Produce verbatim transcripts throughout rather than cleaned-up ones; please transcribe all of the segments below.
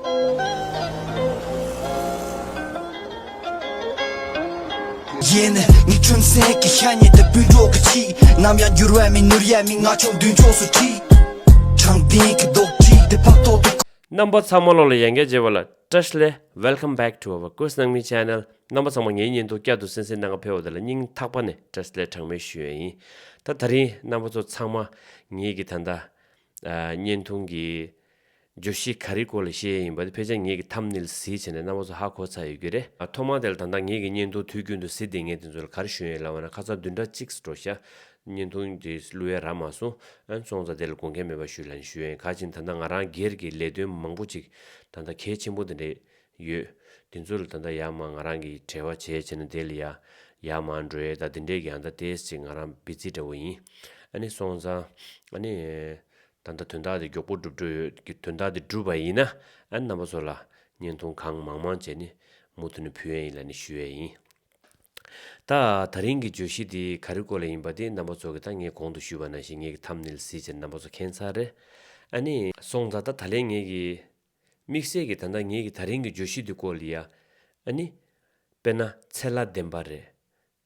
ཡིན། ངའི་ཁྲིམས་སེང་གི་ཤ་ཉེ་དེ་སྤུན་གྲོགས་ཀྱི་ཆེད། ནམ་ཡང་འགྱུར་བ་མེད་ནོར་ཡ་མེད། ང་ཆོ་མདུན་ཕྱོགས་སུ་ཁྲིད། དྲང་བདེན་གྱི་རྡོག་ཁྲིད་དེ་ཕག་ཐོག་ཏུ། རྣམ་པ་ཚང་མ་ལོ་ལ་ཡང་བསྐྱར་མཇལ་བ་ལ་བཀྲ་ཤིས་བདེ་ལེགས། Welcome back to our Korean Nangmi channel. རྣམ་པ་ཚང་མ་ངའི་བརྙན་ཐུང་བསྐྱར་དུ་གསན་གཟིགས་གནང་ག་ཕེབས་པ་དེ་ལ་སྙིང་ཐག་པ་ནས་བཀྲ་ཤིས་བདེ་ལེགས་གྲངས་མེད་ཞུ་ཡས་ཡིན། ད་ད་རིང་རྣམ་པ་ཚོ་ཚང་མ་ངེད་ཀྱི་ད་ལྟ་ཨ་བརྙན་ཐུང་གི་བརྗོད་གཞི་ག་རེ་སྐོར་ལ་བཤད་ཡས་ཡིན་པ་དེ་ཕལ་ཆེར་ངེད་ཀྱི་ཐམ་ནེལ་གཟིགས་བྱས་ནས་རྣམ་པ་ཚོ་ཧ་གོ་ཚར་ཡོད་ཀྱི་རེད། ཨ་ཐོག་མ་དེ་ལ་ད་ལྟ་ངེད་ཀྱི་བརྙན་ཐུང་དུས་རྒྱུན་དུ་གཟིགས་བསྡད་མཁན་དེ་ཚོ་ལ་ག་རེ་ཞུ་ཡས་ལབ་པ་ན། ཁ་སང་བདུན་ཕྲག་གཅིག་འགྲོ་ཤག་བརྙན་ཐུང་དེ་བླུག་ཡས་རག་མ་སོང་། ཨ་སོང་ཙང་དེ་ལ་དགོངས་འགལ་མེད་པ་ཞུ་ལབ་ནས་ཞུ་ཡས་ཡིན། ག་ཅི་ན་ད་ལྟ་ང་རང་སྒེར་གྱི་ལས་དོན་མང་པོ་ཅིག་ད་ལྟ་གལ་ཆེན་པོ་དེ་འདྲས་ཡོད། དེ་ཚོ་ལ་ད་ལྟ་ཡར་མར་ང་རང་གིས་འབྲེལ་བ་བྱས་བྱས་ནས་དེ་ལ་ཡར་ཡར་མར་འགྲོ་ཡས་ད་དེ་འདྲས་ཀྱི་ཨ་ད་ཏོག་ཙམ་ཅིག་ང་རང་བི་ཛི་འདྲ་བོ་ཡིན། ཨ་ནི་སོང་ཙང་ཨ་ནི་ད་ལྟ་དོན་དག་དེ་མགྱོགས་པོ་འགྲུབ་འགྲོ་ཡོད་ཀྱི། དོན་དག་དེ་འགྲུབ་པ་ཡིན་ན་ཨ་ནི་རྣམ་པ་ཚོ་ལ་བརྙན་ཐུང་གང་མང་མང་བྱས་ནས་མུ་མཐུད་ནས་ཕུལ་ཡས་ཡིན་ལབ་ནས་ཞུ་ཡས་ཡིན། ད་ད་རིང་གི་བརྗོད་གཞི་དེ་ག་རེ་སྐོར་ལ་ཡིན་པ་དེ་རྣམ་པ་ཚོ་གིས་ད་ངས་གོང་དུ་ཞུས་པ་ནང་བཞིན་ངེད་ཀྱི་ཐམ་ནེལ་གཟིགས་བྱས་ནས་རྣམ་པ་ཚོ་མཁྱེན་ཚར་རེད། ཨ་ནི་སོང་ཙང་ད་ད་ལན་ངེད་ཀྱི་དམིགས་བསལ་གྱི་ད་ལྟ་ངེད་ཀྱི་ད་རིང་གི་བརྗོད་གཞི་དེ་སྐོར་ལ་ཡ། ཨ་ནི། དཔེར་ན་ཚེ་ལྷ་བདེན་པ་རེད།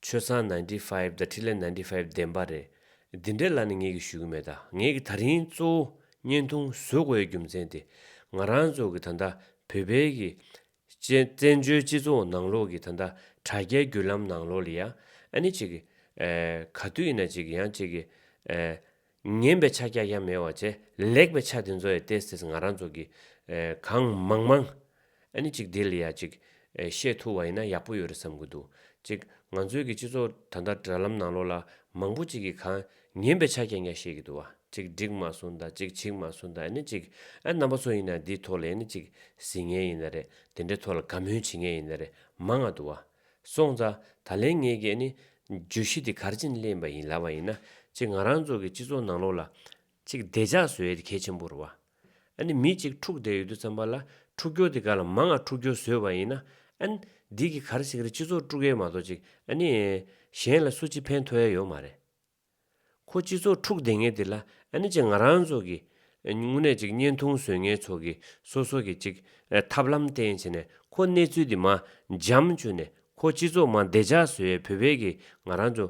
ཆོས་བཟང་ninety five དང་འཕྲིན་ལས་ninety five བདེན་པ་རེད། འདི་འདྲའི་ལ་ནི་ངེད་ཀྱིས་ཞུ་གི་མེད། ད་ངེད་ཀྱིས་ད་རིང་གཙོ་བོ་བརྙན་ཐུང་བཟོ་དགོས་ཡའི་རྒྱུ་མཚན་དེ། ང་རང་ཚོ་གི་ད་ལྟ་བོད་པའི་གི་བཙན་བཙན་བྱོལ་སྤྱི་ཚོགས་ནང་ལོགས་ཀྱི་ད་ལྟ་དྲ་རྒྱའི་བརྒྱུད་ལམ་ནང་ལོགས་ལ་ཡ། ཨ་ནི་ཅིག་གི་ཨེ་ག་དུས་ཡིན་ན་ཅིག་ཡང་ཅིག་གི་ཨེ། ངན་པའི་ཆ་རྐྱང་རྐྱང་མེད་པ་བྱས། ལེགས་པའི་ཆ་དེ་ཚོ་ཡང་ཏོག་ཙམ་ང་རང་ཚོ་གིས་ཨེ་གང་མང་མང་ཨ་ནི་ཅིག་དེ་ལ་ཡ་ཅིག་ཨེ་བཤད་ཐུབ་པ་ཡིན་ན་ཡག་པོ་ཡོད་རེད་བསམ་གྱི་འདུག། ཅིག་ང་ཚོའི་གི་སྤྱི་ཚོགས་ད་ལྟ་དྲ་ལམ་ནང་ལོགས་ལ་མང་པོ་ཅིག་གིས་གང་ངན་པའི་ཆ་རྐྱང་རྐྱང་བཤད་ཀྱི་འདུག་བ། ཅིག་འགྲིག་མ་སོང་དང་ཅིག་འཆིག་མ་སོང་དང་། ཨ་ནི་ཅིག་ཨ་རྣམ་པ་ཚོ་ཡིན་ན་འདིའི་ཐོག་ལ་ཨ་ནི་ཅིག་གཟིགས་མཁན་ཡིན་ན་རེད། དེ་འདྲའི་ཐོག་ལ་དགའ་མོས་བྱེད་མཁན་ཡིན་ན་རེད། མང་ང་འདུག་བ། སོང་ཙང་ད་ལན་ངེད་ཀྱིས་ནི་བརྗོད་གཞི་དེ་ག་རེ་བྱས་ནས་ལེན་པ་ཡིན་ལབ་པ་ཡིན་ན། ཅིག་ང་རང་ཚོ་གི་སྤྱི་ཚོགས་ནང་ལོགས་ལ་ཅིག་བདེ་འཇགས་བཟོ་ཡས་དེ་གལ་ཆེན་པོ་རེད་བ། ཨ་ནི་མི་གཅིག་འཁྲུག་བསྡད་ཡོད་དུས་ཙམ་པ་ལ་འཁྲུག་རྒྱུ་དེ་ག་ལ་མང་ང་འཁྲུག་རྒྱུ་བཟོས་པ་ཡིན་ན། ཨ་ནི་འདི་གི་ག་རེ་ཟེར་གི་རེད། སྤྱི་ཚོགས་དཀྲུག་ཡས་མ་གཏོགས་ཅིག་ཨ་ནི་གཞན་ལ་སུ་གཅིག་ཕན་ཐོགས་ཡས་ཡོད་མ་རེད། ཁོ་སྤྱི་ཚོགས་འཁྲུག་བསྡད་མཁན་དེ་ལ་ཨ་ནི་ཅིག་ང་རང་ཚོ་གི་དངོས་གནས་ཅིག་བརྙན་ཐུང་བཟོ་མཁན་ཚོ་གི་སོ་སོ་གི་ཅིག་ཐབས་ལམ་བསྟེན་བྱས་ནས་ཁོ་གནས་ཚུལ་དེ་མར་འཇམ་བཅུག་ནས། ཁོ་སྤྱི་ཚོགས་མར་བདེ་འཇགས་བཟོ་ཡས། བོད་པའི་གི་ང་རང་ཚོ་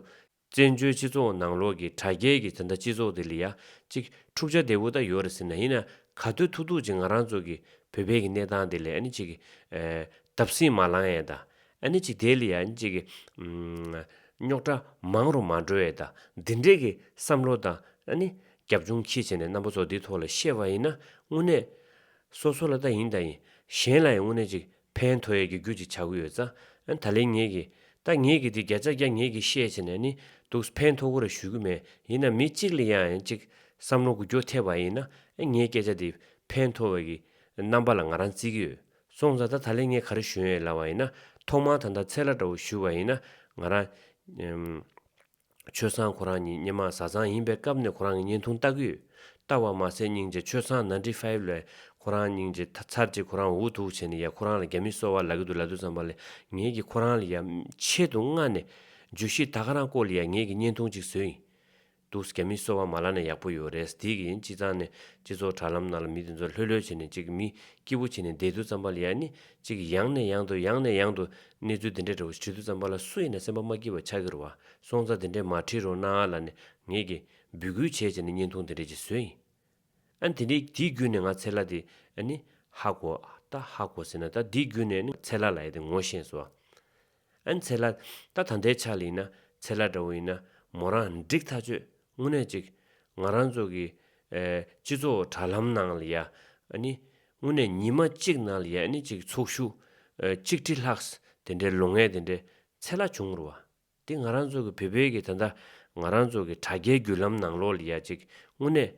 བཙན་བྱོལ་སྤྱི་ཚོགས་ནང་ལོགས་ཀྱི་དྲ་རྒྱའི་གི་དེ་འདྲ་སྤྱི་ཚོགས་དེ་ལ་ཡ་ཅིག་འཁྲུག་ཆ་དེ་བོ་ད་ཡོད་རེད་ཟེར་ན། ཡིན་ན་ག་དུས་ཐུག་ཐུག་ཅིག་ང་རང་ཚོ་གི་བོད་པའི་གི་གནས་སྟངས་དེ་ལ་ཨ་ནི་ཅིག་གི་བརྡབ་གསིག་མ་ལང་ཡས་དང་། ཨ་ནི་ཅིག་དེ་ལ་ཡ་ཨ་ནི་ཅིག་གི་རྙོག་དྲ་མང་རུ་མ་འགྲོ་ཡས་དང་། འདི་འདྲས་ཀྱི་བསམ་བློ་དང་ཨ་ནི་རྒྱབ་ལྗོངས་འཁྱེར་བྱས་ནས་རྣམ་པ་ཚོ་འདིའི་ཐོག་ལ་བཤད་པ་ཡིན་ན། དངོས་གནས་སོ་སོ་ལ་ད་ཡིན་ད་ཡིན། གཞན་ལ་ཡང་དངོས་གནས་ཅིག་ཕན་ཐོགས་ཡས་ཀྱི་རྒྱུ་ཅིག་ཆགས་ཀྱི་ཡོད་ཙང་། ཨ་ནི་ད་ལན་ངེད་ཀྱིས་ད་ངེད་ཀྱིས་འདི་བརྒྱ་ཆ་བརྒྱ་ངེད་ཀྱིས་བཤད་བྱས་ནས་ནི་འདུག་ཕན་ཐོགས་ཀྱི་རེད་ཞུ་གི་མེད། ཡིན་ན་མི་གཅིག་ལ་ཡང་ཡང་ཅིག་བསམ་བློ་འགུལ་སྐྱོད་ཐེབས་པ་ཡིན་ན། ཨ་ངའི་སྐད་ཆ་འདི་ཕན་ཐོགས་པའི་གི་རྣམ་པ་ལ་ང་རང་བརྩི་གི་ཡོད། སོང་ཙང་ད་ད་ལན་ངས་ག་རེ་ཞུ་ཡས་ལབ་པ་ཡིན་ན། ཐོག་མར་ད་ལྟ་ཚེ་ལྷ་འདྲ་བོ་ཞུ་བ་ཡིན་ན། ང་རང་ཨེམ། ཆོས་བཟང་ཁོ་རང་གཉིས་སྔོན་མ་བཟའ་ཚང་ཡིན་པའི་སྐབས་ནས་ཁོ་རང་གི་བརྙན་ཐུང་ལྟ་གི་ཡོད། ལྟ་བ་མ་ཟད་སྙིང་རྗེ། ཆོས་བཟང་ninety five ལ་ཁོ་རང་སྙིང་རྗེ། ད་ཚར་གཅིག་ཁོ་རང་འུ་ཐུག་བྱས་ནས་ཡ་ཁོ་རང་ལ་རྒྱ་མི་སོ་པ་ལབ་ཀྱི་འདུག་ལབ་དུས་ཙམ་པ་ལ་ངེད་ཀྱིས་ཁོ་རང་ལ་ཡ་ཆེད་དུ་མངགས་ནས་བརྗོད་གཞི་ད་ག་རང་སྐོར་ལ་ཡ་ངེད་ཀྱིས་བརྙན་ཐུང་གཅིག་བཟོས་ཡིན། འདུག་རྒྱ་མི་སོ་པ་མ་ལབ་ན་ཡག་པོ་ཡོད་རེད། དེ་གི་ཡིན་སྤྱི་བཏང་ནས་སྤྱི་ཚོགས་དྲ་ལམ་ནང་ལ་མི་དེ་ཚོ་ལྷོད་ལྷོད་བྱས་ནས་ཅིག་མི་སྐྱིད་པོ་བྱས་ནས་བསྡད་དུས་ཙམ་པ་ལ་ཡ་ནི་ཅིག་ཡང་ནས་ཡང་དུ་ཡང་ནས་ཡང་དུ་གནས་ཚུལ་དེ་འདྲ་འདྲ་བོ་བྲིས་དུས་ཙམ་པ་ལ་སུ་ཡིན་ན་སེམས་པ་མ་སྐྱིད་པ་ཆགས་ཀྱི་རེད་བ། སོང་ཙང་དེ་འདྲས་མ་བྲིས་རོགས་གནང་ལབ་ནས་ངེད་ཀྱིས་འབོད་སྐུལ་བྱས་བྱས་ནས་བརྙན་ཐུང་དེ་འདྲས་ཅིག་བཟོས་ཡིན། ཨ་ནི་དེ་འདྲས་དེའི་བརྒྱུད་ནས་ང་ཚེ་ལྷ་དེ་ཨ་ནི་ཧ་གོ། ད་ཧ་གོ་ཟེར་ན་ད་དེའི་བརྒྱུད་ནས་ཨ་ནི་ཚེ་ལྷ་ལབ་ཡ་དེ་ངོ་ཤེས་སོང་། ཨ་ནི་ཚེ་ལྷ་ད་ད་ལྟའི་ཆ་ལ་ཡིན་ན་ཚེ་ལྷ་འདྲ་བོ་ཡིན་ན་མོ་རང་འགྲིག་ཐག་ཆོད། དངོས་གནས་ཅིག་ང་རང་ཚོ་གི་ཨེ་སྤྱི་ཚོགས་དྲ་ལམ་ནང་ལ་ཡ་ཨ་ནི་དངོས་གནས་ཉི་མ་གཅིག་ནང་ལ་ཡ་ཨ་ནི་ཅིག་ཚོགས་ཞུགས་ཨེ་གཅིག་ཁྲི་ལྷག་དེ་འདྲའི་ལོ་ངེས་དེ་འདྲའི་ཚེ་ལྷ་བྱུང་རེད་བ། དེ་ང་རང་ཚོ་གི་བོད་པའི་གི་ད་ལྟ་ང་རང་ཚོ་གི་དྲ་རྒྱའི་བརྒྱུད་ལམ་ནང་ལོགས་ལ་ཡ་ཅིག་དངོས་གནས་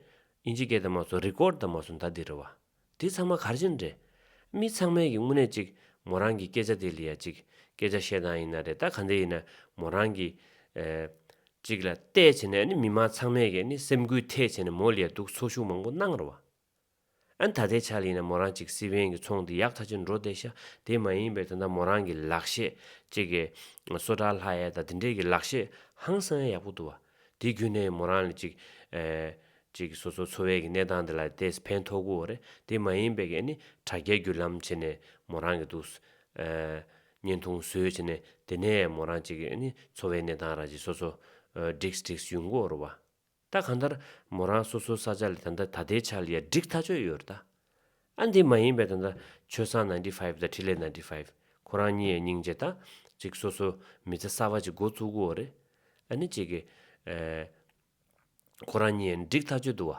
ཨིན་ཇི་སྐད་དང་མ་སོང་རི་ཀོཌ་དང་མ་སོང་ད་འདི་རེད་བ། དེ་ཚང་མ་ག་རེ་བྱས་ནས་རེད། མི་ཚང་མས་ཀྱི་དངོས་གནས་ཅིག་མོ་རང་གི་སྐད་ཆ་དེ་ལ་ཡ་ཅིག་སྐད་ཆ་བཤད་སྟངས་ཡིན་ན་རེད། ད་ག་འདྲ་ཡིན་ན་མོ་རང་གི་ཨེ་ཅིག་ལ་བལྟས་བྱས་ནས་ཨ་ནི་མི་མང་ཚང་མས་ཀྱི་ཨ་ནི་སེམས་འགུལ་ཐེབས་བྱས་ནས་མོ་ལ་ཡ་འདུག་ཚོགས་ཞུགས་མང་པོ་གནང་རེད་བ། ཨ་ནི་ད་ལྟའི་ཆ་ལ་ཡིན་ན་མོ་རང་ཅིག་སི་པན་གྱི་ཚོང་དེ་ཡག་ཐག་ཆོད་འགྲོ་བསྡད་ཤག་དེ་མ་ཡིན་པའི་ད་ལྟ་མོ་རང་གི་ལག་ཤེས་ཅིག་གི་སོ་ཊར་ལྷག་ཡས་དང་དེ་འདྲས་ཀྱི་ལག་ཤེས་ཧང་སང་ཡག་པོ་འདུག་བ། དེ་བརྒྱུད་ནས་མོ་རང་ལ་ཅིག་ཨེ་ ཅིག་སོ་སོ་འཚོ་བའི་གི་གནས་སྟངས་དེ་ལ་ཏོག་ཙམ་ཕན་ཐོགས་ཀྱི་ཡོད་རེད། དེ་མ་ཡིན་པའི་གི་ཨ་ནི་དྲ་རྒྱའི་བརྒྱུད་ལམ་བྱས་ནས་མོ་རང་གི་འདུག་ཨ་བརྙན་ཐུང་བཟོས་བྱས་ནས་དེ་ནས་མོ་རང་ཅིག་གི་ཨ་ནི་འཚོ་བའི་གནས་སྟངས་ར་ཅིག་སོ་སོ་ཨ་བསྒྲིགས་བསྒྲིགས་ཡོང་གི་ཡོད་རེད་བ། ད་གང་ལྟར་མོ་རང་སོ་སོའི་ས་ཆ་ལ་ད་ལྟ་ད་ལྟའི་ཆ་ལ་ཡ་འགྲིག་ཐག་ཆོད་ཡོད་རེད་ད། ཨ་འདི་མ་ཡིན་པའི་ད་ལྟ་ཆོས་བཟང་ninety five དང་འཕྲིན་ལས་ninety five ཁོ་རང་གཉིས་ཡ་སྙིང་རྗེ་ད་ཅིག་སོ་སོ་མི་ཚེ་གསར་པ་ཅིག་འགོ་བཙུགས་ཀྱི་ཡོད་རེད། ཨ་ནི་ཅིག་གི་ཨེ་ཁོ་རང་གཉིས་ཡ་འགྲིག་ཐག་ཆོད་འདུག་བ།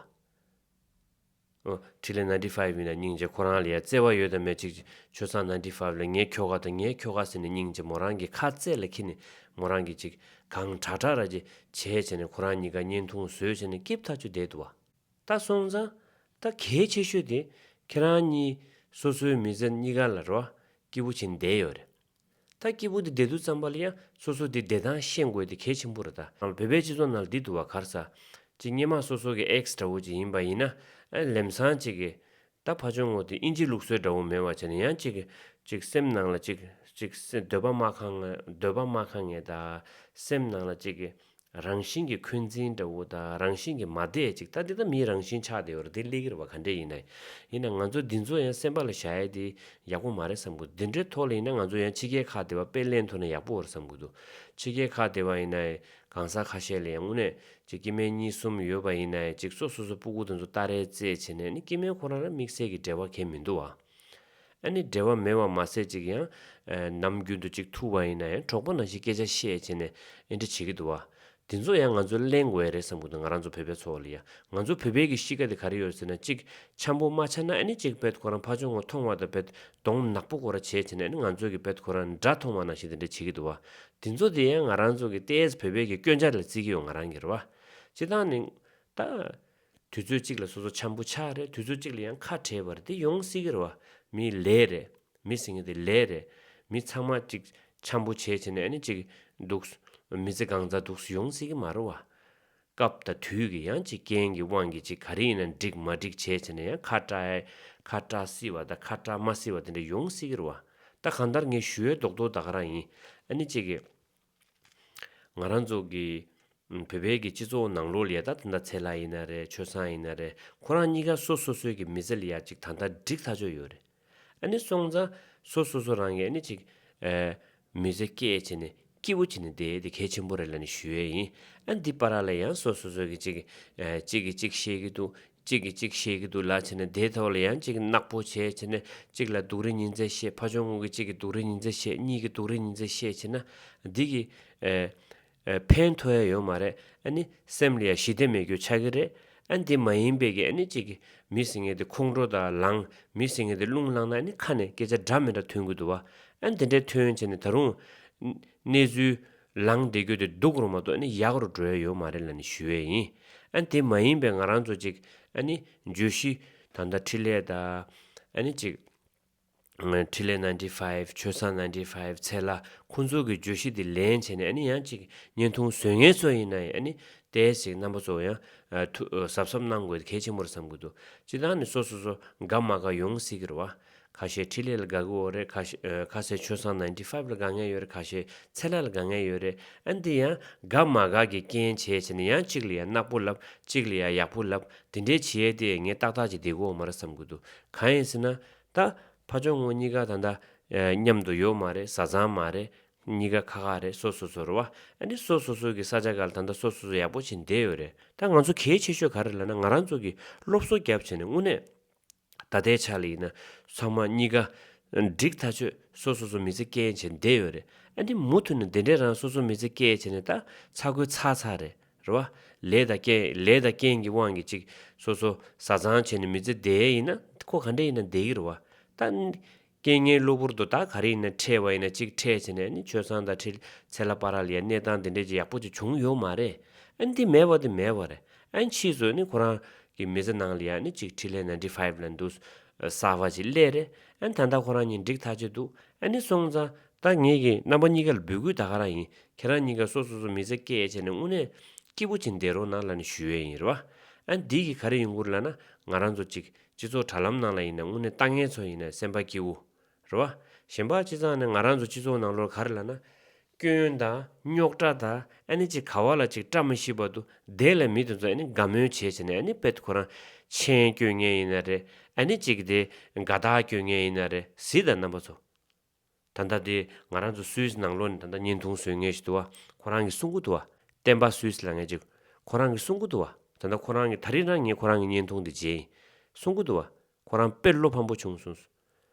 ཨོ། འཕྲིན་ལས་ninety five ཡིན་ན་སྙིང་རྗེ། ཁོ་རང་ལ་ཡ་བརྩེ་བ་ཡོད་དམ་མེད་ཅིག་ཆོས་བཟང་ninety five ལ་ངའི་ཁྱོ་ག་དང་ངའི་ཁྱོ་ག་ཟེར་ནས་སྙིང་རྗེ་མོ་རང་གི་ཁ་རྩེ་ལ་འཁྱེར་ནས་མོ་རང་གི་ཅིག་གང་དྲག་དྲག་ར་ཅིག་བྱས་བྱས་ནས་ཁོ་རང་གཉིས་ཀ་བརྙན་ཐུང་བཟོས་བྱས་ནས་སྐྱིད་ཐག་ཆོད་བསྡད་འདུག་བ། ད་སོང་ཙང་ད་གལ་ཆེ་ཤོས་དེ་ཁྱེད་རང་གཉིས་སོ་སོའི་མི་ཚེ་གཉིས་ཀ་ལ་རོ་སྐྱིད་པོ་བྱས་ནས་བསྡད་ཡོད་རེད། ད་སྐྱིད་པོ་དེ་བསྡད་དུས་ཙམ་པ་ལ་ཡང་སོ་སོ་དེ་བསྡད་སྟངས་ཤེས་དགོས་དེ་གལ་ཆེན་པོ་རེད་ད། བོད་པའི་སྤྱི་ཚོགས་ནང་ལ་འདི་འདུག་བ། ག་རེ་ཟེར། ཅིག་སྔོན་མ་སོ་སོ་གི་ཨེག་སི་འདྲ་བོ་ཅིག་ཡིན་པ་ཡིན་ན། ཨ་ལམ་སང་ཅིག་གི་ད་ཕ་ཆུང་ངོ་དེ་ཨིན་ཇི་ལུགས་སྲོལ་འདྲ་བོ་མེད་པ་བྱས་ནས་ཡང་ཅིག་གི་ཅིག་སེམས་ནང་ལ་ཅིག་ཅིག་སེ་འདོད་པ་མ་ཁེངས་འདོད་པ་མ་ཁེངས་ངེས་ད། སེམས་ནང་ལ་ཅིག་གི་རང་བཞིན་གྱི་འཁོན་འཛིན་འདྲ་བོ་དང་རང་བཞིན་གྱི་མ་བདེ་ཅིག་ད་འདི་ད་མིའི་རང་བཞིན་ཆགས་བསྡད་ཡོད་རེད། འདི་སླེབས་ཀྱི་རེད་བ། ག་འདྲས་ཡིན་ན་ཡིན་ན་ང་ཚོ་འདི་ཚོ་ཡང་སེམས་པ་ལ་བཞག་ཡས་དེ་ཡག་པོ་མ་རེད་བསམ་གི་འདུག་འདི་འདྲའི་ཐོག་ལ་ཡིན་ན་ང་ཚོ་ཡང་ཕྱི་རྒྱལ་ཁག་དེ་བ་དཔེ་ལེན་ཐུབ་ན་ཡག་པོ་རེད་བསམ་གི་འདུག་ཕྱི་རྒྱལ་ཁག་དེ་བ་ཡིན་ན་གང་ཟག་ཁ་ཤས་ལ་ཡང་དངོས་གནས་ཅིག་སྐྱེ་དམན་གཉིས་གསུམ་ཡོད་པ་ཡིན་ན་ཡང་ཅིག་སོ་སོ་སོ་སྤུ་གུ་དེ་ཚོ་སྟ་རེ་རྩེད་བྱས་ནས་ནི་སྐྱེ་དམན་ཁོ་རང་ར་དམིགས་བསལ་གྱི་འབྲེལ་བ་གང་ཡང་མི་འདུག་བ། ཨ་ནི་འབྲེལ་བ་མེད་པ་མ་ཟད་ཅིག་ཡང་ནམ་རྒྱུན་དུ་ཅིག་ཐུག་པ་ཡིན་ན་ཡང་གྲོགས་པོ་ནང་བཞིན་སྐད་ཆ་བཤད་བྱས་ནས་ཨེ་འདྲ་བྱེད་ཀྱི་འདུག་བ། དེ་ཚོ་ཡང་ང་ཚོ་གླེང་དགོས་རེད་བསམ་གྱི་འདུག་ང་རང་ཚོ་བོད་པའི་ཚོགས་ལ་ཡ། ང་ཚོ་བོད་པའི་གི་གཤིས་ཀ་དེ་ག་རེ་ཡོད་ཟེར་ན་ཅིག་འཆམ་པོ་མ་ཆགས་ན་ཨ་ནི་ཅིག་བེད་ཁོ་རང་ཕ་ཆུང་ངོ་མཐོང་བ་དང་བེད་གདོང་ནག་པོ་ཁོ་ར་བྱས་བྱས་ནས་ཨ་ནི་ང་ཚོ་གི་བེད་ཁོ་རང་དགྲ་མཐོང་བ་ནང་བཞིན་དེ་འདྲ་བྱེད་ཀྱི་འདུག་བ། དེ་ཚོ་དེ་ཡང་ང་རང་ཚོ་གི་ཏོག་ཙམ་བོད་པའི་གི་སྐྱོན་ཆ་ལ་བརྩི་གི་ཡོད་ང་རང་གི་རེད་བ། སྤྱིར་བཏང་ནི་ད། དུས་ཚོད་གཅིག་ལ་སོ་སོ་འཆམ་པོ་ཆགས་རེད། དུས་ཚོད་གཅིག་ལ་ཡང་ཁ་བྲལ་བ་རེད། དེ་ཡོང་སྲིད་ཀྱི་རེད་བ། མི་ལས་རེད། མི་ཟེར་མཁན་དེ་ལས་རེད། མི་ཚང་མ་གཅིག་འཆམ་པོ་བྱས་བྱས་ནས་ཨ་ནི་གཅིག་འདུག་མི་ཚེ་གང་ཚ་འདུག་སེ་ཡོང་སྲིད་ཀྱི་མ་རེད་བ། སྐབས་དང་དུས་ཀྱི་ཡང་གཅིག་རྐྱེན་གྱི་དབང་གིས་གཅིག་ག་རེ་ཡིན་ན་འགྲིག་མ་འགྲིག་བྱས་བྱས་ནས་ཡང་ཁ་བྲལ་ཁ་བྲལ་སྲིད་པ་དང་ཁ་བྲལ་མ་སྲིད་པ་དེ་འདྲ་ཡོང་སྲིད་ཀྱི་རེད་བ། ད་གང་ལྟར་ངས་ཞུ་ཡས་རྡོག་རྡོག་ད་ག་རང་ཡིན། ཨ་ནི་གཅིག་གི་ང་རང་ཚོ་གི་ཨམ་བོད་པའི་གི་སྤྱི་ཚོགས་ནང་ལོགས་ལ་ཡ་ད་ད་ལྟ་ཚེ་ལྷ་ཡིན་ན་རེད། ཆོས་བཟང་ཡིན་ན་རེད། ཁོ་རང་གཉིས་ཀ་སོ་སོ་སོའི་གི་མི་ཚེ་ལ་ཡ་ཅིག་ད་ལྟ་འགྲིག་ཐག་ཆོད་ཡོད་རེད། ཨ་ནི་སོང་ཙང་སོ་སོ་སོ་རང་གི་ཨ་ནི་ཅིག་ཨེ་མི་ཚེ་སྐྱེལ་བྱས་ནས་སྐྱིད་པོ་བྱས་ནས་བསྡད་དེ་གལ་ཆེན་པོ་རེད་ལབ་ནས་ཞུ་ཡས་ཡིན། ཨ་འདི་བར་ལ་ཡང་སོ་སོ་སོ་གི་ཅིག་ཨེ་གཅིག་གིས་གཅིག་བཤད་ཀྱི་འདུག་གཅིག་གིས་གཅིག་བཤད་ཀྱི་འདུག་ལབ་བྱས་ནས་དེའི་ཐོག་ལ་ཡང་གཅིག་ནག་པོ་བྱས་བྱས་ནས་གཅིག་ལ་སྡུག་རུས་ཉིན་མཚན་བཤད། ཕ་ཆུང་ངུ་གིས་གཅིག་གི་སྡུག་རུས་ཉིན་མཚན་བཤད། གཉིས་ཀྱིས་སྡུག་རུས་ཉིན་མཚན་བཤད་བྱས་ན་འདི་གི་ཨེ་ཨེ་ཕན་ཐོགས་ཡ་ཡོད་མ་རེད། ཨ་ནི་སེམས་ལ་ཡ་ཞི་བདེ་མེད་རྒྱུ་ཆགས་ཀྱི་རེད། ཨ་འདི་མ་ཡིན་པའི་གི་ཨ་ནི་གཅིག་གི་མི་ཟེར་མཁན་དེ་ཁོང་ཁྲོ་དང་ལངས། མི་ཟེར་མཁན་དེ་རླུང་ལངས་ན་ཨ་ནི་ཁ་ནས་སྐད་ཆ་འདྲ་མི་འདྲ་ཐོན་གྱི་འདུག་བ། ཨ་འདི་འདྲའི་ཐོན་བྱས་ནས་ད་རུང་གནས་ཚུལ་ལངས་བསྡད་རྒྱུ་དེ་སྡུག་རུ་མ་གཏོགས་ཨ་ནི་ཡག་རུ་འགྲོ་ཡ་ཡོད་མ་རེད་ལབ་ནས་ཞུ་ཡས་ཡིན། ཨ་ནི་དེ་མ་ཡིན་པའི་ང་རང་ཚོ་ཅིག་ཨ་ནི་བརྗོད་གཞི་ད་ལྟ་འཕྲིན་ལས་དང་ཨ་ནི་ཅིག་འཕྲིན་ལས་ninety five ཆོས་བཟང་ninety five ཚེ་ལྷ་ཁོང་ཚོ་གི་བརྗོད་གཞི་དེ་ལེན་བྱས་ནས་ཨ་ནི་ཡང་ཅིག་བརྙན་ཐུང་བཟོ་མཁན་ཚོ་ཡིན་ན་ཡང་ཨ་ནི་ཏོག་ཙམ་རྣམ་པ་ཚོ་ཡང་ཨ་ཐུ་གཟབ་གཟབ་གནང་དགོས་གལ་ཆེན་པོ་རེད་བསམ་གྱི་འདུག་སྤྱིར་བཏང་ནི་སོ་སོ་སོ་དགའ་མ་དགའ་ཡོང་སྲིད་ཀྱི་རེད་བ། ཁ་ཤས་འཕྲིན་ལས་ལ་དགའ་གི་ཡོད་རེད། ཁ་ཤས་ཨ་ཁ་ཤས་ཆོས་བཟང་ninety five ལ་དགའ་མཁན་ཡོད་རེད། ཁ་ཤས་ཚེ་ལྷ་ལ་དགའ་མཁན་ཡོད་རེད། ཨ་འདི་ཡང་དགའ་མ་དགའ་གི་རྐྱེན་བྱས་བྱས་ནས་ཡང་གཅིག་ལ་ཡང་ནག་པོ་ལབ། གཅིག་ལ་ཡང་ཡག་པོ་ལབ། དེ་འདྲའི་བྱེད་ཡས་དེ་ངས་ཏག་ཏག་ཅིག་བསྡད་ཀྱི་ཡོད་མ་རེད་བསམ་གྱི་འདུག་གང་ཡིན་ཟེར་ན་ད་ཕ་ཆུང་ངུ་གཉིས་ཀ་ད་ལྟ་ཨ་མཉམ་དུ་ཡོད་མ་རེད། བཟའ་ཚང་མ་རེད། གཉིས་ཀ་ཁ་ཁ་རེད། སོ་སོ་སོ་རེད་བ། ཨ་ནི་སོ་སོ་སོ་གི་ས་ཆ་སྒང་ལ་ད་ལྟ་སོ་སོ་སོ་ཡག་པོ་བྱས་བསྡད་ཡོད་རེད། ད་ང་ཚོ་གལ་ཆེ་ཤོས་ག་རེ་ལབ་ན་ང་རང་ཚོ་གི་སློབ་གསོ་བརྒྱབ་བྱས་ནས་དངོས་གནས་ད་ལྟའི་ཆ་ལ་ཡིན་ན་ཚང་མ་གཉིས་ཀ་འགྲིག་ཐག་ཆོད་སོ་སོ་སོ་མི་ཚེ་སྐྱེལ་བྱས་བསྡད་ཡོད་རེད། ཨ་ནི་མུ་མཐུད་ནས་དེ་འདྲའི་རང་སོ་སོ་མི་ཚེ་སྐྱེལ་བྱས་ནས་ད་ཚ་གོས་ཚ་ཚ་རེད། རེད་བ། ལས་དང་རྐྱེན་ལས་དང་རྐྱེན་གྱི་དབང་གིས་ཅིག་སོ་སོ་བཟའ་ཚང་བྱས་ནས་མི་ཚེ་བསྡད་ཡིན་ན་ཁོ་ག་འདྲ་ཡིན་ན་བསྡད་ཀྱི་རེད་བ། ད་རྐྱེན་ངན་གློ་བུར་དུ་ད་ག་རེ་ཡིན་ན་འཕྲད་པ་ཡིན་ན་གཅིག་འཕྲད་བྱས་ནས་ནི་ཆོས་བཟང་དང་འཕྲིན་ཚེ་ལྷ་བར་ལ་ཡ་གནས་སྟངས་དེ་འདྲས་ཀྱི་ཡག་པོ་ཅིག་བྱུང་ཡོད་མ་རེད། ཨ་ནི་དེ་མེད་པ་དེ་མེད་པ་རེད། ཨ་ནི་ཕྱིས་སུ་ནི་ཁོ་རང་གི་མི་ཚེ་ནང་ལ་ཡ་ནི་གཅིག་འཕྲིན་ལས་ninety five ལ་འདུག་གསར་པ་ཅིག་སླེབས་རེད། ཨ་ནི་ད་ལྟ་ཁོ་རང་གཉིས་འགྲིག་ཐག་ཆོད་འདུག་ཨ་ནི་སོང་ཙང་ད་ངེད་ཀྱི་རྣམ་པ་གཉིས་ཀ་ལ་འབོད་སྐུལ་ད་ག་རང་ཡིན། ཁྱེད་རང་གཉིས་ཀ་སོ་སོ་སོ་མི་ཚེ་སྐྱེལ་བྱས་ནས་དངོས་གནས་སྐྱིད་པོ་ཅིག་བསྡད་རོགས་གནང་ལབ་ནས་ཞུ་ཡས་ཡིན་རེད་བ། ཨ་ནི་འདི་གི་ག་རེ་ཡོང་གི་རེད་ལབ་ན་ང་རང་ཚོ་གཅིག་སྤྱི་ཚོགས་དྲ་ལམ་ནང་ལ་ཡིན་ན་དངོས་གནས་ལྟ་མཁན་ཚོ་ཡིན་ན་སེམས་པ་སྐྱིད་པོ་རེད་བ། གཞན་པ་སྤྱི་བཏང་ནས་ང་རང་ཚོ་སྤྱི་ཚོགས་ནང་ལོགས་ག་རེ་ལབ་ན། སྐྱོན་དང་རྙོག་དྲ་དང་ཨ་ནི་ཅིག་ག་བ་ལ་ཅིག་བཀྲ་མི་ཤིས་པ་འདུག་དེ་ལ་མི་དེ་ཚོ་ཨ་ནི་དགའ་མོས་བྱས་བྱས་ནས་ཨ་ནི་དཔེ་ཁོ་རང་མཆན་སྐྱོན་མཁན་ཡིན་ན་རེད། ཨ་ནི་ཅིག་དེ་དགའ་རྟགས་སྐྱོན་མཁན་ཡིན་ན་རེད། གཟིགས་དང་རྣམ་པ་ཚོ། ད་ལྟ་དེ་ང་རང་ཚོ་སུད་སི་ནང་ལོགས་ནས་ད་ལྟ་བརྙན་ཐུང་བཟོ་མཁན་ཞིག་འདུག་བ། ཁོ་རང་གིས་གསུང་གི་འདུག་བ། བསྟན་པ་སུད་སི་ལབ་མཁན་ཅིག་ཁོ་རང་གིས་གསུང་གི་འདུག་བ། ད་ལྟ་ཁོ་རང་གིས་ད་རིང་རང་ངས་ཁོ་རང་གི་བརྙན་ཐུང་དེ་མཇལ་ཡིན། གསུང་གི་འདུག་བ། ཁོ་རང་དཔེ་བློ་ཕམ་པོ་བྱུང་གསུངས་སོང་།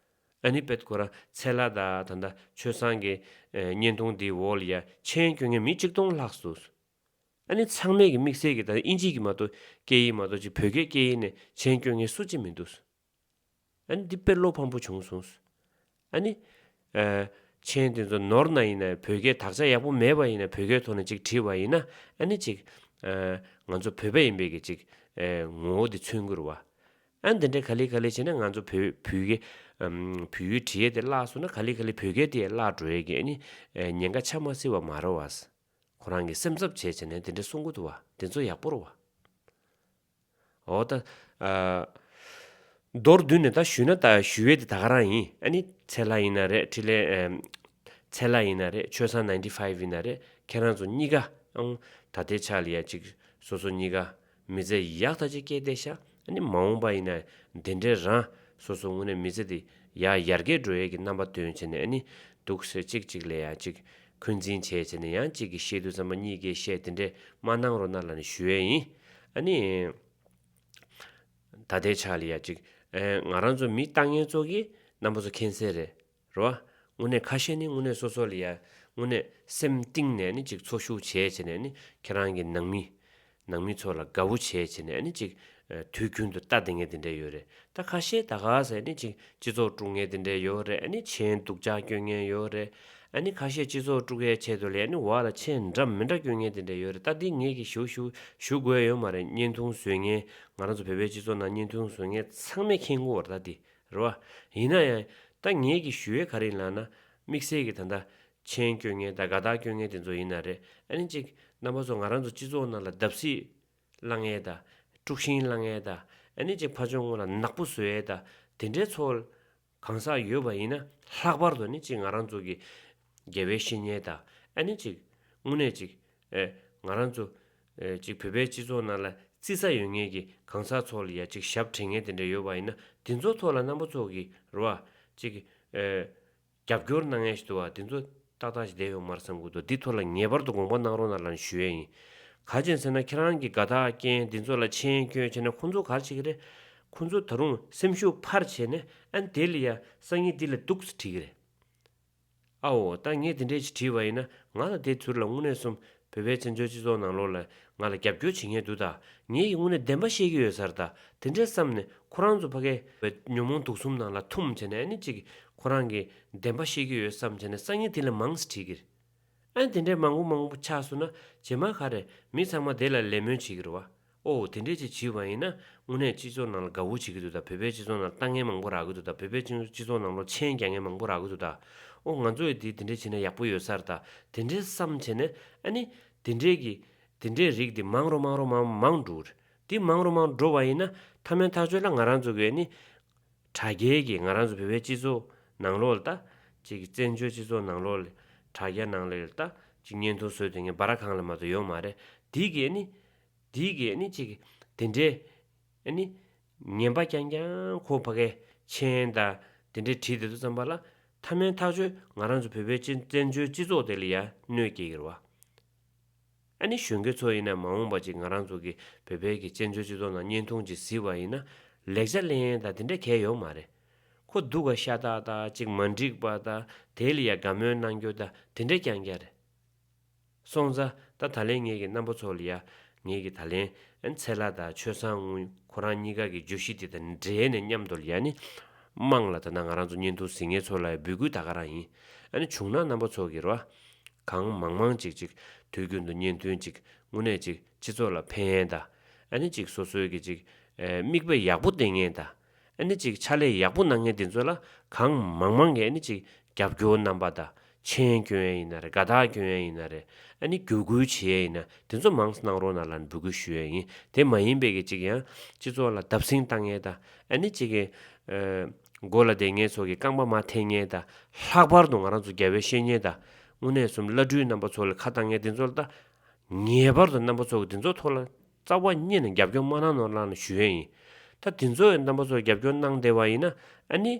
ཨ་ནི་དཔེ་ཁོ་རང་ཚེ་ལྷ་དང་ད་ལྟ་ཆོས་བཟང་གི་ཨེ་བརྙན་ཐུང་དེའི་འོག་ལ་ཡ་མཆན་སྐྱོན་མཁན་མི་གཅིག་སྟོང་ལྷག་སོང་། ཨ་ནི་ཚང་མས་ཀྱི་དམིགས་བསལ་གྱི་ད་ཨིན་ཇི་གི་མ་གཏོགས་སྐད་ཡིག་མ་གཏོགས་ཅིག་བོད་སྐད་སྐད་ཡིག་ནས་མཆན་སྐྱོན་མཁན་སུ་གཅིག་མི་འདུག་ཨ་ནི་འདི་དཔེ་བློ་ཕམ་པོ་བྱུང་སོང་། ཨ་ནི། ཨ། མཆན་དེ་ཚོ་ནོར་ན་ཡིན་ན་བོད་སྐད་དག་ཆ་ཡག་པོ་མེད་པ་ཡིན་ན་བོད་སྐད་ཐོག་ནས་ཅིག་བྲིས་པ་ཡིན་ན་ཨ་ནི་ཅིག་ཨ། ང་ཚོ་བོད་པ་ཡིན་པའི་གི་ཅིག་ཨ། ངོ་བོ་དེ་མཚོན་གྱི་རེད་བ། ཨ་ནི་འདི་འདྲ་ག་ལེ་ག་ལེ་བྱས་ན་ང་ཚོ་བོད་བོད་སྐད་ཨམ། བོད་ཡིག་བྲིས་ཡས་དེ་བརླག་སོང་ན་ག་ལེ་ག་ལེ་བོད་སྐད་དེ་བརླག་འགྲོ་ཡས་ཀྱི་ཨ་ནི་ཨ། ཉེན་ཁ་ཆགས་མ་སྲིད་པ་མ་རེད་བ། ཁོ་རང་གིས་སེམས་འཚབ་བྱས་བྱས་ནས་དེ་འདྲ་གསུང་གི་འདུག་བ། དེ་ཚོ་ཡག་པོ་རེད་བ། འོ་ད། ཨ། མདོར་བསྡུས་ནས་ད་ཞུས་ན་ད་ཞུ་ཡས་དེ་ད་ག་རང་ཡིན། ཨ་ནི་ཚེ་ལྷ་ཡིན་ན་རེད། འཕྲིན་ལས་ཨེམ། ཚེ་ལྷ་ཡིན་ན་རེད། ཆོས་བཟང་ninety five ཡིན་ན་རེད། ཁྱེད་རང་ཚོ་གཉིས་ཀ་ཨང་ད་ལྟའི་ཆ་ལ་ཡ་གཅིག་སོ་སོ་གཉིས་ཀ་མི་ཚེ་ཡག་ཐག་ཆོད་སྐྱེལ་བསྡད་ཤག་ཨ་ནི་མ་འོངས་པ་ཡིན་ན་འདི་འདྲའི་རང་སོ་སོ་དངོས་གནས་མི་ཚེ་འདི་ཡར་ཡར་རྒྱས་འགྲོ་ཡས་ཀྱི་རྣམ་པ་སྟོན་བྱས་ནས་ཨ་ནི་འདུག་སེ་གཅིག་གཅིག་ལ་ཡ་གཅིག་འཁོན་འཛིན་བྱས་བྱས་ནས་ཡང་གཅིག་གིས་བཤད་དུས་ཙམ་པ་གཉིས་ཀས་བཤད་དེ་འདྲས་མ་གནང་རོགས་གནང་ལབ་ནས་ཞུ་ཡས་ཡིན། ཨ་ནི། ད་ལྟའི་ཆ་ལ་ཡ་གཅིག་ཨེ། ང་རང་ཚོ་མི་ལྟ་མཁན་ཚོ་གིས་རྣམ་པ་ཚོ་མཁྱེན་གསལ་རེད། རེད་བ། དངོས་གནས་ཁ་ཤས་ནི་དངོས་གནས་སོ་སོ་ལ་ཡ་དངོས་གནས་སེམས་གཏིང་ནས་ནི་གཅིག་འཚོ་ཞུགས་བྱས་བྱས་ནས་ནི་ཁྱེད་རང་གི་ནང་མི་ནང་མི་ཚོ་ལ་དགའ་བོ་བྱས་བྱས་ནས་ནི་གཅིག་ཨེ། དུས་རྒྱུན་དུ་ལྟ་བསྡད་མཁན་དེ་འདྲས་ཡོད་རེད། ད་ཁ་ཤས་ད་ག་ཟེར་ནི་གཅིག་སྤྱི་ཚོགས་དཀྲུག་མཁན་དེ་འདྲས་ཡོད་རེད། ཨ་ནི་མཆན་སྡུག་ཅག་སྐྱོན་མཁན་ཡོད་རེད། ཨ་ནི་ཁ་ཤས་སྤྱི་ཚོགས་དཀྲུག་ཡའི་ཆེད་དུ་ལ་ནི་བ་ལ་མཆན་འདྲ་མི་འདྲ་སྐྱོན་མཁན་དེ་འདྲ་ཡོད་རེད། ད་འདི་ངས་ཀྱི་ཞུ་ཞུ་ཞུ་དགོས་ཡོད་མ་རེད། བརྙན་ཐུང་བཟོ་མཁན་ང་རང་ཚོ་བོད་པའི་སྤྱི་ཚོགས་ནང་བརྙན་ཐུང་བཟོ་མཁན་ཚང་མས་མཁྱེན་གྱི་ཡོད་རེད། ད་འདི་རེད་བ། ཡིན་ན་ཡང་ད་ངས་ཀྱི་ཞུ་ཡས་ག་རེ་ཡིན་ལབ་ན་དམིགས་བསལ་གྱི་ད་ལྟ་མཆན་སྐྱོན་མཁན་དང་དགའ་རྟགས་སྐྱོན་མཁན་དེ་ཚོ་ཡིན་ན་རེད། ཨ་ནི་གཅིག་རྣམ་པ་ཚོ་ང་རང་ཚོ་སྤྱི་ཚོགས་ནང་ལ་བརྡབ་གསིག་བསླང་ཡས་དང་དཀྲུག་ཤིང་བསླང་ཡས་དང་ཨ་ནི་གཅིག་ཕར་ཕྱོགས་ངོ་ལ་ནག་པོ་བཟོ་ཡས་དང་དེ་འདྲའི་ཚོ་གང་ཟག་ཡོད་པ་ཡིན་ན་ལྷག་པར་དུ་ནི་གཅིག་ང་རང་ཚོ་གི་དགེ་བའི་བཤེས་གཉེན་དང་ཨ་ནི་གཅིག་དངོས་གནས་གཅིག་ཨེ། ང་རང་ཚོ་ཨེ། གཅིག་བོད་པའི་སྤྱི་ཚོགས་ནང་ལ་བརྩི་ས་ཡོད་མཁན་གྱི་གང་ཟག་ཚོ་ལ་ཡ་གཅིག་ཞབས་འདྲེན་མཁན་དེ་འདྲ་ཡོད་པ་ཡིན་ན་དེ་ཚོ་ཐོག་ལ་རྣམ་པ་ཚོ་གི་རེད་བ། གཅིག་ཨེ། རྒྱབ་སྐྱོར་གནང་མཁན་ཞིག་འདུག་བ། དེ་ཚོ་ཏག་ཏག་ཞིག་བསྡད་ཡོད་མ་རེད་བསམ་གྱི་འདུག་འདི་ཐོག་ལ་ངེས་པར་དུ་དགོངས་པ་གནང་རོགས་གནང་ལབ་ནས་ཞུ་ཡས་ཡིན། ག་ཅི་ཡིན་ཟེར་ན་ཁྱེད་རང་གི་དགའ་རྟགས་རྐྱེན་འདི་ཚོ་ལ་མཆན་སྐྱོན་བྱས་ན་ཁོང་ཚོ་ག་རེ་བྱེད་ཀྱི་རེད། ཁོང་ཚོ་ད་རུང་སེམས་ཤུགས་འཕར་བྱས་ནས་ཨ་ནི་དེ་ལ་ཡ་སང་ཉིན་འདི་ལ་འདུག་སེ་བྲིས་ཀྱི་རེད། ཨའོ་ད་ངས་དེ་འདྲས་ཞིག་བྲིས་པ་ཡིན་ན་ང་ལ་དེ་ཚུར་ལ་དངོས་གནས་སོམ་བོད་པའི་བཙན་བྱོལ་སྤྱི་ཚོགས་ནང་ལོགས་ལ་ང་ལ་རྒྱབ་སྐྱོར་བྱེད་མཁན་འདུག་ད། ངས་ཀྱི་དངོས་གནས་བདེན་པ་བཤད་ཀྱི་ཡོད་ས་རེད་ད། དེ་འདྲས་བསམ་ནས་ཁོ་རང་ཚོ་ཕ་གའི་ཉོན་མོངས་དུག་གསུམ་ནང་ལ་འཐུམ་བྱས་ནས་ཨ་ནི་གཅིག་ཁོ་རང་གིས་བདེན་པ་བཤད་ཀྱི་ཡོད་བསམ་བྱས་ནས་སང་ཉིན་དེ་ལས་མང་ཙམ་བྲིས་ཀྱི་རེད། ཨ་ནི་དེ་འདྲའི་མང་པོ་མང་པོ་ཆགས་སོང་ན་རྗེས་མ་ག་རེ་མི་ཚང་མ་དེ་ལ་ལད་མོ་བྱེད་ཀྱི་རེད་བ། ཨོ་དེ་འདྲས་ཅིག་བྱས་པ་ཡིན་ན་དངོས་གནས་སྤྱི་ཚོགས་ནང་ལ་དགའ་བོ་བྱེད་ཀྱི་འདུག་ད། བོད་པའི་སྤྱི་ཚོགས་ནང་ལ་ལྟ་མཁན་མང་པོ་རག་གི་འདུག་ད། བོད་པའི་སྤྱི་སྤྱི་ཚོགས་ནང་ལོགས་མཆན་རྒྱག་མཁན་མང་པོ་རག་གི་འདུག་ད། ཨོ་ང་ཚོ་ཡི་དེ་དེ་འདྲས་བྱས་ན་ཡག་པོ་ཡོད་ས་རེད་ད། དེ་འདྲས་བསམ་བྱས་ནས་ཨ་ནི་དེ་འདྲས་ཀྱི་དེ་འདྲས་རིགས་དེ་མང་རུ་མང་རུ་མང་མང་འགྲོ་གི་རེད། དེ་མང་རུ་མང་རུ་འགྲོ་བ་ཡིན་ན་མཐའ་མའི་ཐག་གཅོད་ལ་ང་རང་ཚོ་གི་ཨ་ནི་དྲ་རྒྱའི་གི་ང་རང་ཚོ་བོད་པའི་སྤྱི་ཚོགས་ནང་ལོགས་ལ་ད་ཅིག་བཙན་བྱོལ་སྤྱི་ཚོགས་ནང་ལོགས་ལ་དྲ་རྒྱ་ནང་ལ་ད་ཅིག་བརྙན་ཐུང་བཟོས་དེ་ངས་སྦ་ར་ཁང་ལ་མ་གཏོགས་ཡོད་མ་རེད། དེ་གི་ཨ་ནི་དེ་གི་ཨ་ནི་ཅིག་དེ་འདྲའི་ཨ་ནི་ངན་པ་རྐྱང་རྐྱང་ཁོ་ཕ་གའི་མཆན་དང་དེ་འདྲའི་བྲིས་བསྡད་དུས་ཙམ་པ་ལ་མཐའ་མའི་ཐག་གཅོད་ང་རང་ཚོ་བོད་པའི་སྤྱི་བཙན་བྱོལ་སྤྱི་ཚོགས་དེ་ལ་ཡ་གནོད་སྐྱེལ་གི་རེད་བ། ཨ་ནི་གཞོན་སྐྱེས་ཚོ་ཡིན་ན་མ་འོངས་པ་ཅིག་ང་རང་ཚོ་གི་བོད་པའི་གི་བཙན་བྱོལ་སྤྱི་ཚོགས་ནང་བརྙན་ཐུང་ཅིག་གཟིགས་པ་ཡིན་ན་ལེགས་ཆ་ལེན་ཡས་དང་དེ་འདྲ་གལ་ཡོད་མ་རེད། ཁོ་སྡུག་ག་ཤ་སྟག་དང་ཅིག་མ་འགྲིག་པ་དང་དེ་ལ་ཡ་དགའ་མོས་གནང་རྒྱུ་དང་དེ་འདྲ་རྐྱང་རྐྱང་རེད། སོང་ཙང་ད་ད་ལན་ངེད་ཀྱི་རྣམ་པ་ཚོ་ལ་ཡ་ངེད་ཀྱི་ད་ལན་ཨན་ཚེ་ལྷ་དང་ཆོས་བཟང་དངུལ་ཁོ་རང་གཉིས་ཀ་གི་བརྗོད་གཞི་དེ་དང་འབྲེལ་ནས་མཉམ་དུ་ལ་ཡ་ནི་དམངས་ལ་ད་ལྟ་ང་རང་ཚོ་བརྙན་ཐུང་གཟིགས་མཁན་ཚོ་ལ་ཡ་འབོད་སྐུལ་ད་ག་རང་ཡིན། ཨ་ནི་བྱུང་ན་རྣམ་པ་ཚོ་གི་རེད་བ། གང་མང་མང་ཅིག་ཅིག་དུས་རྒྱུན་དུ་བརྙན་ཐུང་ཅིག་དངོས་གནས་ཅིག་སྤྱི་ཚོགས་ལ་ཕན་ཡས་དང་། ཨ་ནི་ཅིག་སོ་སོའི་གི་ཅིག་ཨེ་མིག་དཔེ་ཡག་པོ་བསྟན་མཁན་དང་། ཨ་ནི་ཅིག་ཕྱག་ལས་ཡག་པོ་གནང་མཁན་དེ་ཚོ་ལ་གང་མང་མང་གིས་ཨ་ནི་ཅིག་རྒྱབ་སྐྱོར་གནང་པ་དང་། མཆན་སྐྱོན་ཡས་ཡིན་ན་རེད། དགའ་རྟགས་སྐྱོན་ཡས་ཡིན་ན་རེད། ཨ་ནི་བརྒྱུད་སྐུལ་བྱེད་ཡས་ཡིན་ན་དེ་ཚོ་མང་ཙམ་གནང་རོགས་གནང་ལབ་ནས་འབོད་སྐུལ་ཞུ་ཡས་ཡིན། དེ་མ་ཡིན་པའི་གི་ཅིག་ཡང་སྤྱི་ཚོགས་ལ་བརྡབ་གསིག་བཏང་མཁན་དང་། ཨ་ནི་ཅིག་གི་ཨ་མགོ་ལ་བསྡད་མཁན་ཚོ་གི་རྐང་པ་མར་འཐེན་མཁན་དང་། ལྷག་པར་དུ་ང་རང་ཚོ་རྒྱལ་བའི་བཤེས་གཉེན་དང་ དངོས་གནས་སུ་བླ་སྤྲུལ་རྣམ་པ་ཚོ་ལ་ཁ་བཏང་མཁན་དེ་ཚོ་ལ་ད། ངེས་པར་དུ་རྣམ་པ་ཚོ་གི་དེ་ཚོ་ཐོག་ལ་རྩ་བ་ཉིད་ནས་རྒྱབ་སྐྱོར་མ་གནང་ནོར་ལགས་ནས་ཞུ་ཡས་ཡིན། ད་དེ་ཚོ་ཡི་རྣམ་པ་ཚོ་རྒྱབ་སྐྱོར་གནང་བསྡད་པ་ཡིན་ན། ཨ་ནི།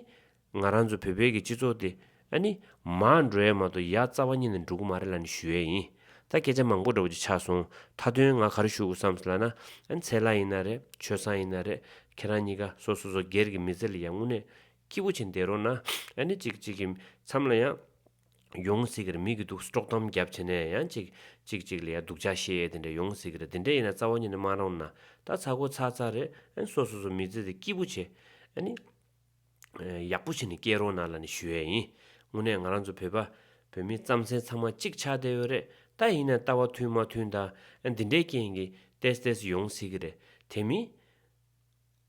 ང་རང་ཚོ་བོད་པའི་གི་སྤྱི་ཚོགས་དེ། ཨ་ནི། མར་འགྲོ་ཡས་མ་གཏོགས་ཡར་རྩ་བ་ཉིད་ནས་འགྲོ་གི་མ་རེད་ལབ་ནས་ཞུ་ཡས་ཡིན། ད་སྐད་ཆ་མང་པོ་འདྲ་བོ་ཅིག་ཆགས་སོང་། མཐའ་དོན་ང་ག་རེ་ཞུ་དགོས་བསམ་སོང་ལབ་ན། ཨ་ནི་ཚལ་ལ་ཡིན་ན་རེད། ཆོས་བཟང་ཡིན་ན་རེད། ཁྱེད་རང་གཉིས་ཀ་སོ་སོ་སོ་སྒེར་གྱི་མི་ཚེ་ལ་ཡང་དངོས་གནས་སྐྱིད་པོ་བྱས་བསྡད་རོགས་གནང་། ཨ་ནི་གཅིག་གཅིག་གི་མཚམས་ལ་ཡང་ཡོང་སྲིད་ཀྱི་རེད། མི་གི་འདུག་དཀྲོག་གཏམ་རྒྱབ་བྱས་ནས་ཡང་གཅིག་གཅིག་གཅིག་ལ་ཡང་སྡུག་ཅག་བཤད་ཡས་དེ་འདྲ་ཡོང་སྲིད་ཀྱི་རེད། དེ་འདྲ་ཡིན་ན་རྩ་བ་ཉིད་ནས་མ་རོགས་གནང་། ད་ཚ་གོ་ཚ་ཚ་རེད། ཨ་ནི་སོ་སོ་སོ་མི་ཚེ་དེ་སྐྱིད་པོ་བྱས། ཨ་ནི། ཡག་པོ་བྱས་ནས་སྐྱེལ་རོགས་གནང་ལབ་ནས་ཞུ་ཡས་ཡིན། དངོས་གནས་ང་རང་ཚོ་བོད་པ། བོད་མི་རྩམ་ཟན་ཚང་མ་གཅིག་ཆགས་བསྡད་ཡོད་རེད། ད་ཡིན་ན་ལྟ་བ་མཐུན་མ་མཐུན་དང་། འདི་འདྲའི་རྐྱེན་གྱིས་ཏེས་ཏེས་ཡོང་སྲིད་ཀྱི་རེད། དེ་མིན།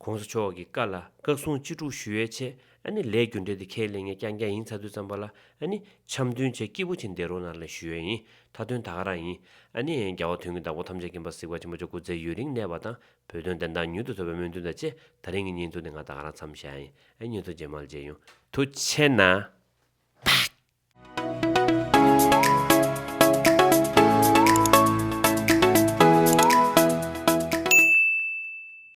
གོང་ས་མཆོག་གི་བཀའ་ལ་བཀའ་གསུང་ཅི་སྒྲུབ་ཞུ་ཡས་ཆེད། ཨ་ནི་ལས་རྒྱུ་འབྲས་དེ་ཁས་ལེན་མཁན་རྐྱང་རྐྱང་ཡིན་ཚར་དུས་ཙམ་པ་ལ། ཨ་ནི་འཆམ་མཐུན་བྱས་སྐྱིད་པོ་བྱས་བསྡད་རོགས་གནང་ལབ་ཞུ་ཡས་ཡིན། མཐའ་དོན་ད་ག་རང་ཡིན། ཨ་ནི་རྒྱལ་བ་དོན་གྱི་བདག་པོ་ཐམས་ཅད་མཁྱེན་པ་གཟིགས་པ་ཆེན་པོ་མཆོག་སྐུ་ཚེ་ཡུན་རིང་གནས་པ་དང་། བོད་དོན་བདེན་མཐའ་མྱུར་དུ་ཐོབ་པའི་སྨོན་འདུན་དང་བཅས། ད་རིང་གི་བརྙན་ཐུང་འདི་ང་ད་ག་རང་མཚམས་བཞག་ཡིན། ཨ་བརྙན་ཐུང་རྗེས་མ་ལ་མཇལ་ཡོང་། ཐུགས་རྗེ་གནང་།